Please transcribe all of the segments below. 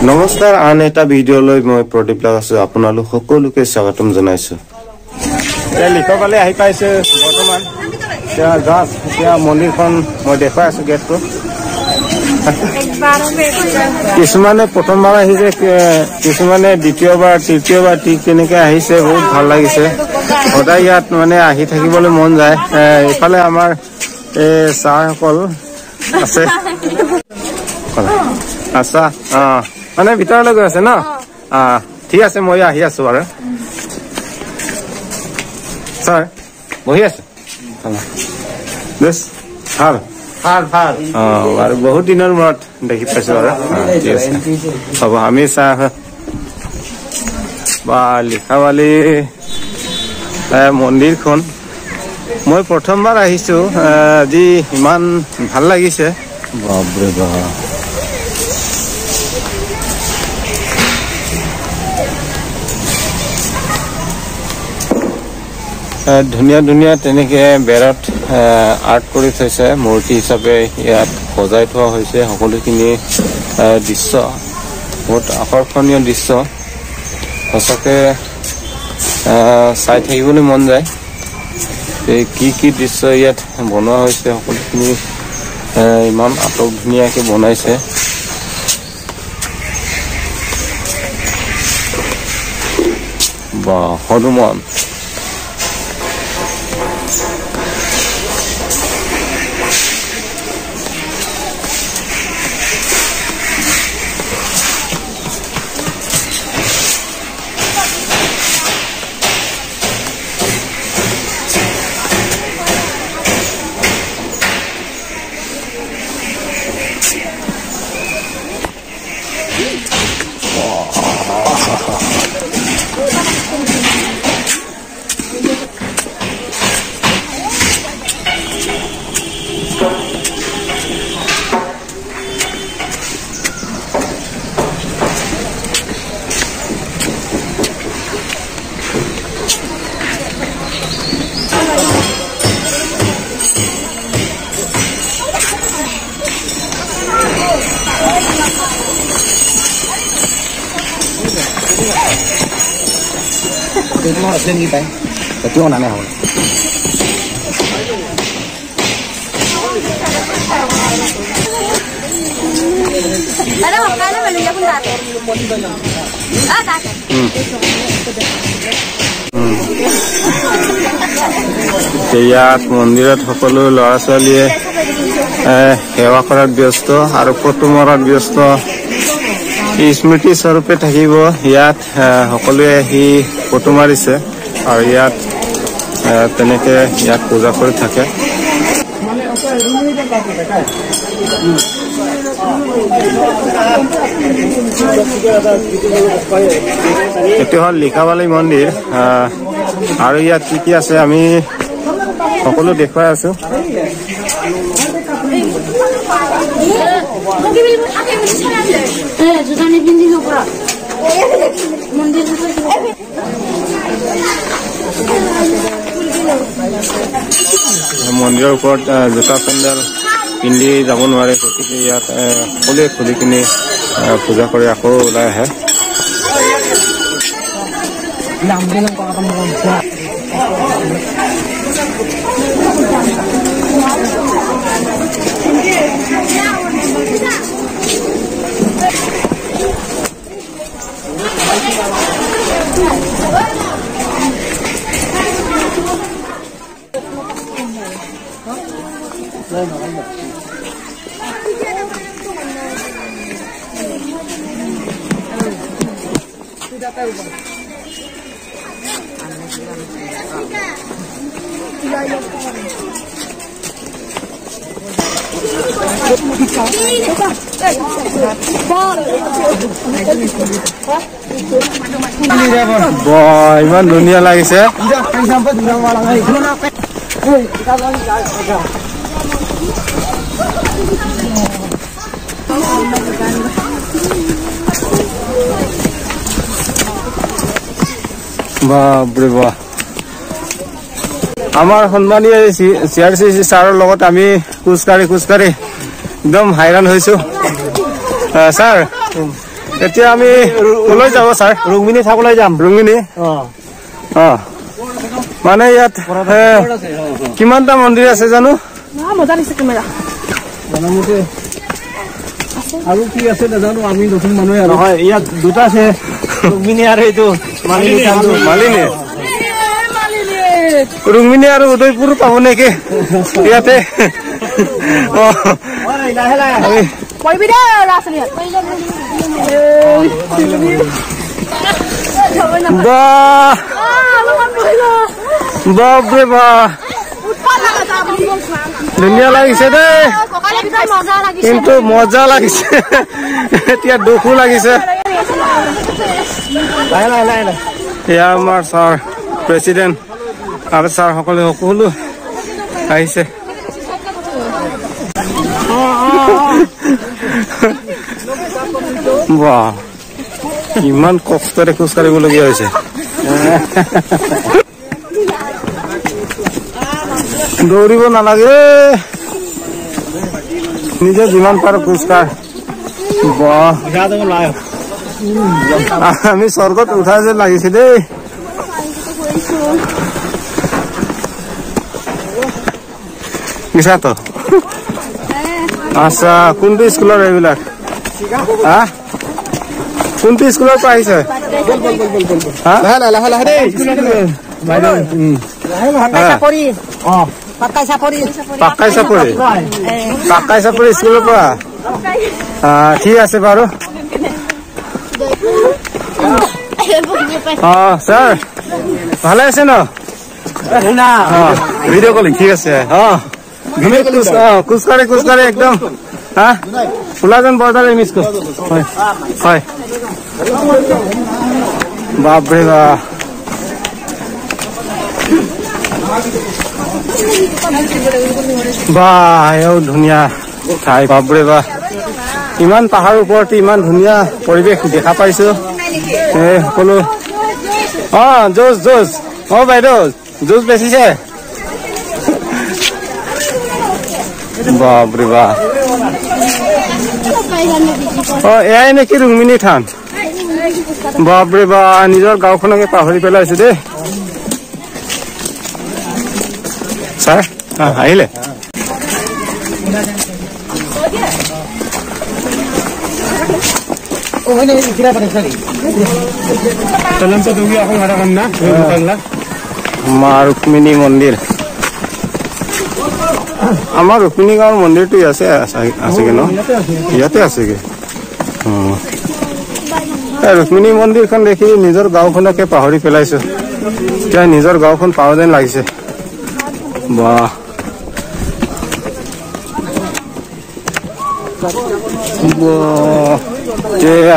নমস্কাৰ, আন এটা ভিডিঅ'লৈ মই প্ৰদীপ লাল আছো, আপোনালোক সকলোকে স্বাগতম জনাইছো। এতিয়া লিখকালে আহি পাইছো বৰ্তমান। এতিয়া জাষ্ট এতিয়া মন্দিৰখন মই দেখুৱাই আছো গেটটো। কিছুমানে প্ৰথমবাৰ আহিছে, কিছুমানে দ্বিতীয়বাৰ, তৃতীয়বাৰ, ঠিক তেনেকে আহিছে। বহুত ভাল লাগিছে, সদায় ইয়াত মানে আহি থাকিবলৈ মন যায়। ইফালে আমাৰ এই ছাৰসকল আছে। আচ্ছা, অ মানে ভিতৰলৈ গৈ আছে ন? অ ঠিক আছে, মই আহি আছো বাৰু। ছাৰ বহি আছে, বেছ ভাল ভাল ভাল। অ আৰু বহুত দিনৰ মূৰত দেখি পাইছো আৰু। ঠিক আছে, হ'ব। আমি চাহ বা লিখাবালি মন্দিৰখন মই প্ৰথমবাৰ আহিছো, আজি ইমান ভাল লাগিছে। বাপৰে বাপ, ধুনীয়া ধুনীয়া তেনেকে বেৰত আৰ্ট কৰি থৈছে, মূৰ্তি হিচাপে ইয়াত সজাই থোৱা হৈছে। সকলোখিনি দৃশ্য বহুত আকৰ্ষণীয় দৃশ্য, সঁচাকে চাই থাকিবলৈ মন যায়। এই কি কি দৃশ্য ইয়াত বনোৱা হৈছে, সকলোখিনি ইমান আটক ধুনীয়াকে বনাইছে। বা হনুমান, ইয়াত মন্দিৰত সকলো ল'ৰা ছোৱালীয়ে সেৱা কৰাত ব্যস্ত আৰু ফটো মৰাত ব্যস্ত। স্মৃতি স্বৰূপে থাকিব ইয়াত সকলোৱে আহি ফটো মাৰিছে আৰু ইয়াত তেনেকে ইয়াত পূজা কৰি থাকে। এইটো হ'ল লিখাবালি মন্দিৰ আৰু ইয়াত কি কি আছে আমি সকলো দেখুৱাই আছো। মন্দিৰৰ ওপৰত জোতা চেণ্ডেল পিন্ধি যাব নোৱাৰে, গতিকে ইয়াত সকলোৱে খুলি কিনি পূজা কৰি আকৌ ওলাই আহে। ইমান ধুনীয়া লাগিছে। বাপৰে বাপ, আমাৰ সন্মানীয় চি আৰ চি চি ছাৰৰ লগত আমি খোজকাঢ়ি খোজকাঢ়ি একদম হাইৰাণ হৈছো। ছাৰ এতিয়া আমি কলৈ যাব ছাৰ? ৰুক্মিণী চাবলৈ যাম। ৰুক্মিণী? অ, মানে ইয়াত কিমানটা মন্দিৰ আছে জানো? আৰু কি আছে নাজানো, আমি নতুন মানুহে। নহয়, ইয়াত দুটা আছে, ৰুক্মিণী আৰু এইটো মালিনী। মালিনী, ৰুক্মিণী আৰু উদয়পুৰ পাব নেকি ইয়াতে? বাপৰে বাপ, ধুনীয়া লাগিছে দেই, কিন্তু মজা লাগিছে। এতিয়া দুখো লাগিছে। এয়া আমাৰ ছাৰ প্ৰেচিডেণ্ট আৰু ছাৰ সকলো সকলো আহিছে। বাহ, ইমান কষ্টৰে খোজ কাঢ়িবলগীয়া হৈছে। দৌৰিব নালাগে, নিজে যিমান পাৰো খোজকাঢ়। বাহ, আমি স্বৰ্গত উঠা যেন লাগিছে দেই। মিছা তো। আচ্ছা, কোনটো স্কুলৰ এইবিলাক? হা, কোনটো স্কুলৰ পৰা আহিছে? পাকাই চাপৰি, পাকাই চাপৰি স্কুলৰ পৰা। ঠিক আছে বাৰু। অ ছাৰ, ভালে আছে ন? ভিডিঅ' কলিং ঠিক আছে। অ, খোজকাঢ়ি খোজকাঢ়ি একদম। হা, ওলাজন বজাৰ মিছ। হয় হয়, বাপৰে বাপ, বাহ, এও ধুনীয়া ঠাই। বাপৰে বাহ, ইমান পাহাৰৰ ওপৰত ইমান ধুনীয়া পৰিৱেশ দেখা পাইছো। এই সকলো। অ, জুচ জুচ। অ বাইদেউ, জুচ বেচিছে? বাপৰে বাপ। অ, এয়াই নেকি ৰুক্মিণী থান? বাপৰে বা, নিজৰ গাঁওখনকে পাহৰি পেলাইছো দেই। ছাৰ আহিলে? মা ৰুক্মিণী মন্দিৰ, আমাৰ ৰুক্মিণী গাঁৱৰ মন্দিৰটো আছে আছেগে ন? ইয়াতে আছেগে। ৰুক্মিণী মন্দিৰখন দেখি নিজৰ গাঁওখনকে পাহৰি পেলাইছো। এতিয়া নিজৰ গাঁওখন পাওঁ যেন লাগিছে। বাহ,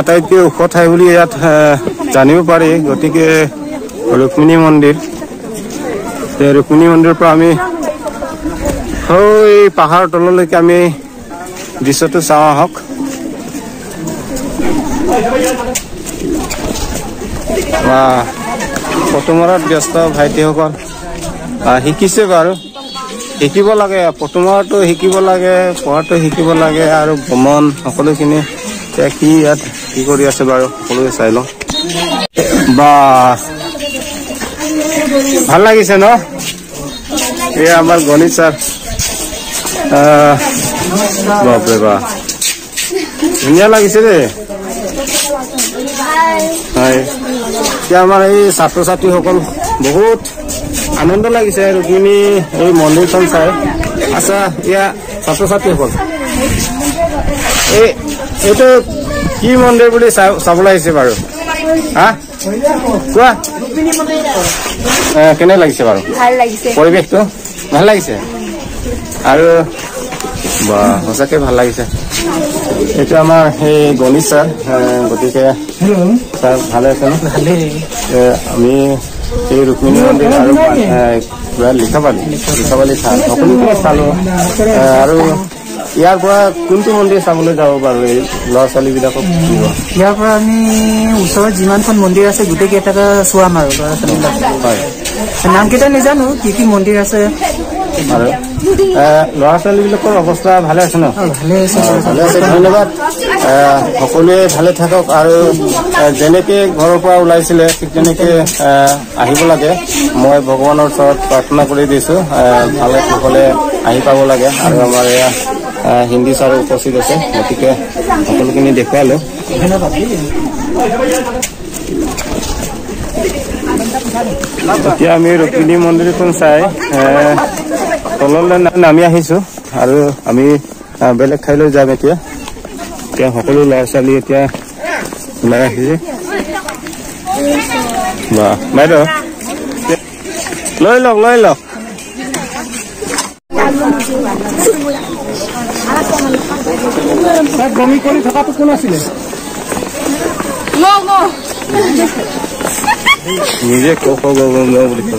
আটাইতকৈ ওখ ঠাই বুলি ইয়াত জানিব পাৰি। গতিকে ৰুক্মিণী মন্দিৰ, ৰুক্মিণী মন্দিৰৰ পৰা আমি এই পাহাৰৰ তললৈকে আমি দৃশ্যটো চাওঁ আহক। ফটো মৰাত ব্যস্ত ভাইটিসকল। শিকিছে বাৰু, শিকিব লাগে, ফটো মৰাটো শিকিব লাগে, পঢ়াটো শিকিব লাগে, আৰু ভ্ৰমণ সকলোখিনি। এতিয়া কি ইয়াত কি কৰি আছে বাৰু সকলোৱে চাই লওঁ। বা, ভাল লাগিছে ন? এয়া আমাৰ গণিত ছাৰ। বাপৰে বা, ধুনীয়া লাগিছে দেই। হয়, এতিয়া আমাৰ এই ছাত্ৰ ছাত্ৰীসকল বহুত আনন্দ লাগিছে ৰুক্মিণী এই মন্দিৰখন চাই। আচ্ছা, এয়া ছাত্ৰ ছাত্ৰীসকল, এইটো কি মন্দিৰ বুলি চাবলৈ আহিছে বাৰু? হা, কোৱা, কেনে লাগিছে বাৰু? ভাল লাগিছে পৰিৱেশটো, ভাল লাগিছে আৰু বা সঁচাকে ভাল লাগিছে। এইটো আমাৰ সেই গণিত ছাৰ। গতিকে ছাৰ ভালে আছে ন? ভালেই। আমি এই ৰুক্মিণী মন্দিৰ আৰু লিখাবালি, লিখাবালি থান সকলোখিনি চালো। আৰু ইয়াৰ পৰা কোনটো মন্দিৰ চাবলৈ যাব বাৰু এই ল'ৰা ছোৱালীবিলাকক? ইয়াৰ পৰা আমি ওচৰত যিমানখন মন্দিৰ আছে গোটেইকেইটাকে চোৱাম আৰু ল'ৰা ছোৱালীবিলাক। হয়, নামকেইটা নাজানো কি কি মন্দিৰ আছে। আৰু ল'ৰা ছোৱালীবিলাকৰ অৱস্থা ভালে আছে ন? ভালে আছে, ভালে আছে। ধন্যবাদ। সকলোৱে ভালে থাকক আৰু যেনেকৈ ঘৰৰ পৰা ওলাইছিলে ঠিক তেনেকৈ আহিব লাগে। মই ভগৱানৰ ওচৰত প্ৰাৰ্থনা কৰি দিছোঁ, ভালে কুশলে আহি পাব লাগে। আৰু আমাৰ এয়া হিন্দী ছাৰো উপস্থিত আছে, গতিকে সকলোখিনি দেখুৱালোঁ। এতিয়া আমি ৰুক্মিণী মন্দিৰখন চাই তললৈ নামি আহিছোঁ আৰু আমি বেলেগ ঠাইলৈ যাম এতিয়া। এতিয়া সকলো ল'ৰা ছোৱালী এতিয়া ওলাই আহিছে। বাহ বাইদেউ, লৈ লওক লৈ লওক। বমি কৰি থকাটো কোন আছিলে? নিজে ক খ গ ঘ বুলি ক'লে।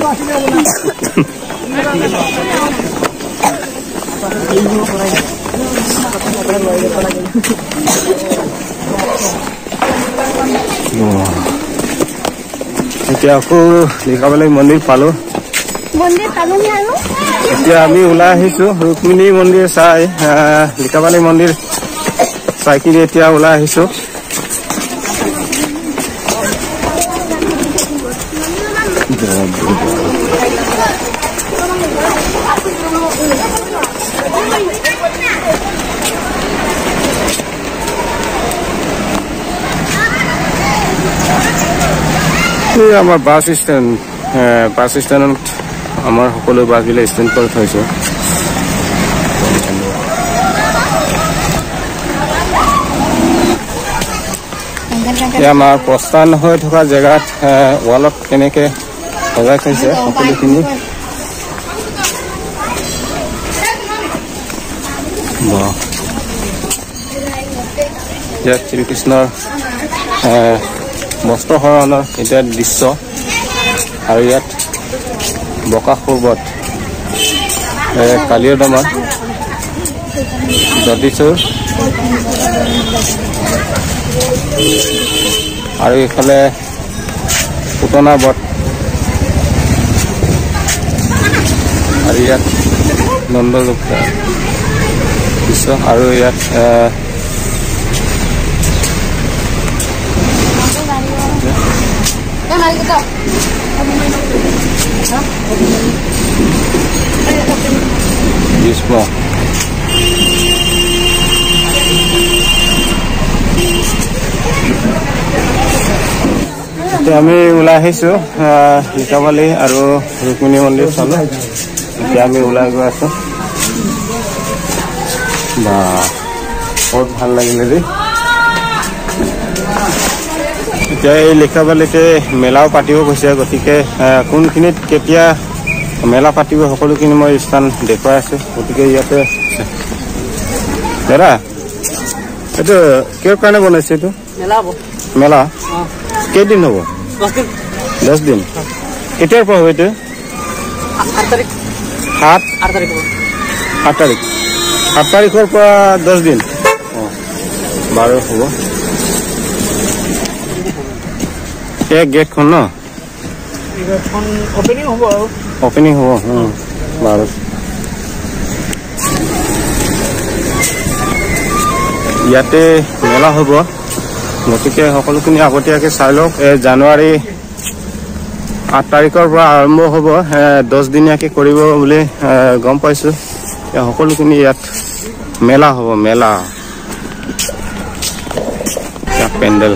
এতিয়া আকৌ লিকাবালি মন্দিৰ পালো। এতিয়া আমি ওলাই আহিছো ৰুক্মিণী মন্দিৰ চাই, লিকাবালি মন্দিৰ চাই কিনে এতিয়া ওলাই আহিছো। এই আমাৰ বাছ ষ্টেণ্ড, বাছ ষ্টেণ্ডত আমাৰ সকলো বাছবিলাক ষ্টেণ্ড কৰি থৈছে। আমাৰ প্ৰস্থান হৈ থকা জেগাত ৱালত কেনেকে সজাই থৈছে সকলোখিনি। ইয়াত শ্ৰীকৃষ্ণৰ বস্ত্ৰ হৰণৰ এতিয়া দৃশ্য আৰু ইয়াত বকাসুৰ বধ, কালীয় দমন, দধিচুৰ আৰু এইফালে পুতনা বধ আৰু ইয়াত নন্দযুক্ত দৃশ্য আৰু ইয়াত ভীষ্ম। এতিয়া আমি ওলাই আহিছো লিকাবালি আৰু ৰুক্মিণী মন্দিৰ চালো। এতিয়া আমি ওলাই গৈ আছো। বা বহুত ভাল লাগিলে দেই। এতিয়া এই লিকাবালিতে মেলাও পাতিব গৈছে, গতিকে কোনখিনিত কেতিয়া মেলা পাতিব সকলোখিনি মই স্থান দেখুৱাই আছো। গতিকে ইয়াতে দাদা, এইটো কিহৰ কাৰণে বনাইছে? এইটো মেলা কেইদিন হ'ব? 10 দিন। কেতিয়াৰ পৰা হ'ব এইটো? 7 তাৰিখ। 7 তাৰিখৰ পৰা 10 দিন। অঁ বাৰু হ'ব। এই গেটখন ন অপেনিং হ'ব। বাৰু ইয়াতে মেলা হ'ব, গতিকে সকলোখিনি আগতীয়াকৈ চাই লওক। এই জানুৱাৰী 8 তাৰিখৰ পৰা আৰম্ভ হ'ব, 10 দিনীয়াকৈ কৰিব বুলি গম পাইছোঁ। সকলোখিনি ইয়াত মেলা হ'ব, মেলা পেণ্ডেল।